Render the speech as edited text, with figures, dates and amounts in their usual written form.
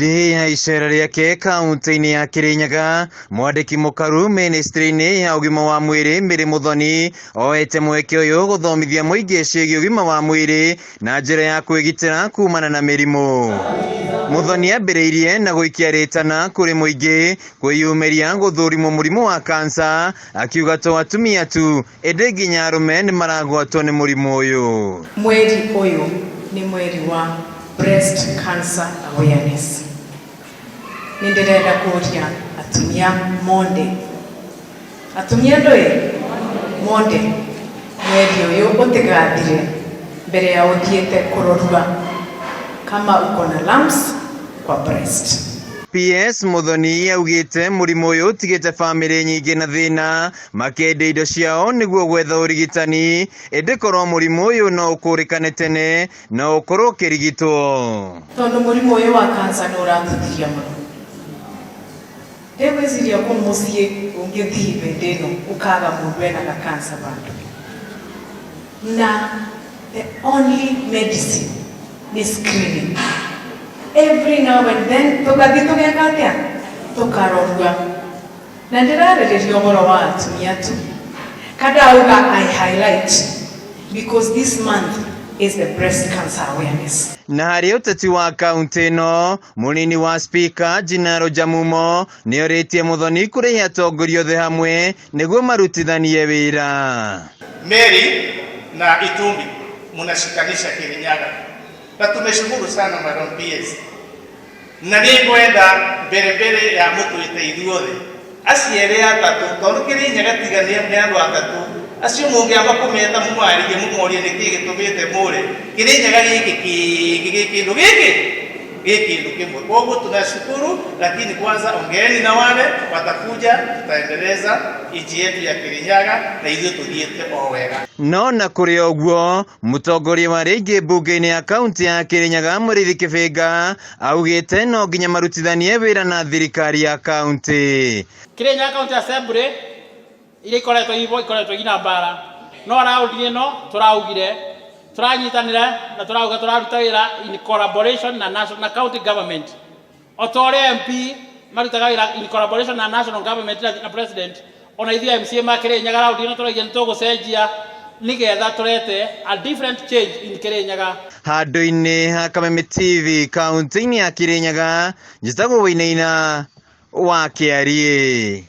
Hĩndĩ ya icera rĩake kaunti-inĩ ya Kirinyaga, mwandĩki mũkaru mĩnĩstrĩ-inĩ ya ũgima wa mwĩrĩ Mary Muthoni oete mweke ũyũ gũthomithia mũingĩ ciĩgiĩ ũgima wa mwĩrĩ na njĩra ya kwĩgitĩra kumana na mĩrimũ. Muthoni ambĩrĩirie na gũikia rĩtana kũrĩ mũingĩ kwĩyumĩria gũthũrimwo mũrimũ wa kansa, akiuga to atumia tu ĩndĩ nginya arũme nĩ maragwatwo nĩ mũrimũ ũyũ. Mweri ũyũ nĩ mweri wa breast cancer awareness. Nĩ ndĩrenda kũria atumia monde, atumia ndũĩ monde, mweri ũyũ ũtigathire mbere ya ũthiĩte kũrorua kama uko na lumps kwa breast. PS Muthoni augĩte mũrimũ ũyũ ũtigĩte bamĩrĩ nyingĩ na thĩna, makendia indo ciao nĩguo gwetha ũrigitani, ĩndĩ korwo mũrimũ ũyũ no ũkũrĩkane tene no ũkorwo ũkĩrigitwo. Tondũ mũrimũ ũyũ wa cancer nĩ ũratũthiria mũno, ndĩgwĩciria kũ mũciĩ ũngĩthiĩ hĩndĩ ĩno ũkaga mũndũ ena ga cancer bandũ, na the only medicine nĩ screening every now and then, tũgathiĩ tũgeka atĩa, tũkarorua. Na ndĩrarĩrĩria ũhoro wa atumia tu kandauga, I highlight because this month is the breast cancer awareness. Na harĩ ũteti wa kaunti ĩno, mũnini wa spika Jinaro Jamumo nĩ orĩtie Muthoni kũrĩhe atongoria othe hamwe nĩguo marutithanie wĩra. Mary na Itumbi munashikanisha Kirinyaga na tumeshukuru sana, Madam PS, na nĩngwenda mbere mbere ya mũtwĩte ithuothe acio erĩ atatũ, tondũ Kĩrĩnyaga tiga nĩ andũ atatũ acio mũngĩamba kũmeta mũmarĩrie mũmorie nĩkĩ gĩtũmĩte mũre Kĩrĩnyaga gĩkĩ kĩngĩ gĩ kĩndũ gĩkĩ gĩ kĩndũ kĩmwe. Koguo tunashukuru, lakini kwanza ongeeni na wale watakuja, tutaendeleza nchi yetu ya Kirinyaga na ithuĩ tũthiĩte o wega. No na kũrĩ ũguo, mũtongoria wa rĩngĩ mbunge-inĩ ya kaunti ya Kirinyaga Mũrĩithi Kĩbĩnga augĩte no nginya marutithanie wĩra na thirikari ya kaunti. Kirinyaga County Assembly iria ikoretwo ibo ikoretwo ina mbara, no raundi ĩno tũraugire tũranyitanĩra na tũrauga tũraruta wĩra in collaboration na national na county government, o ta ũrĩa MP marutaga wĩra in collaboration na national government na president. Ona ithuĩ MCA ma Kirinyaga raundi ĩno tũraugia nĩ tũgũcenjia nĩgetha tũrete a different change in Kirinyaga. Handũ-inĩ ha Kameme TV kaunti-inĩ ya Kirinyaga, njĩtagwo Wainaina wa Kĩariĩ.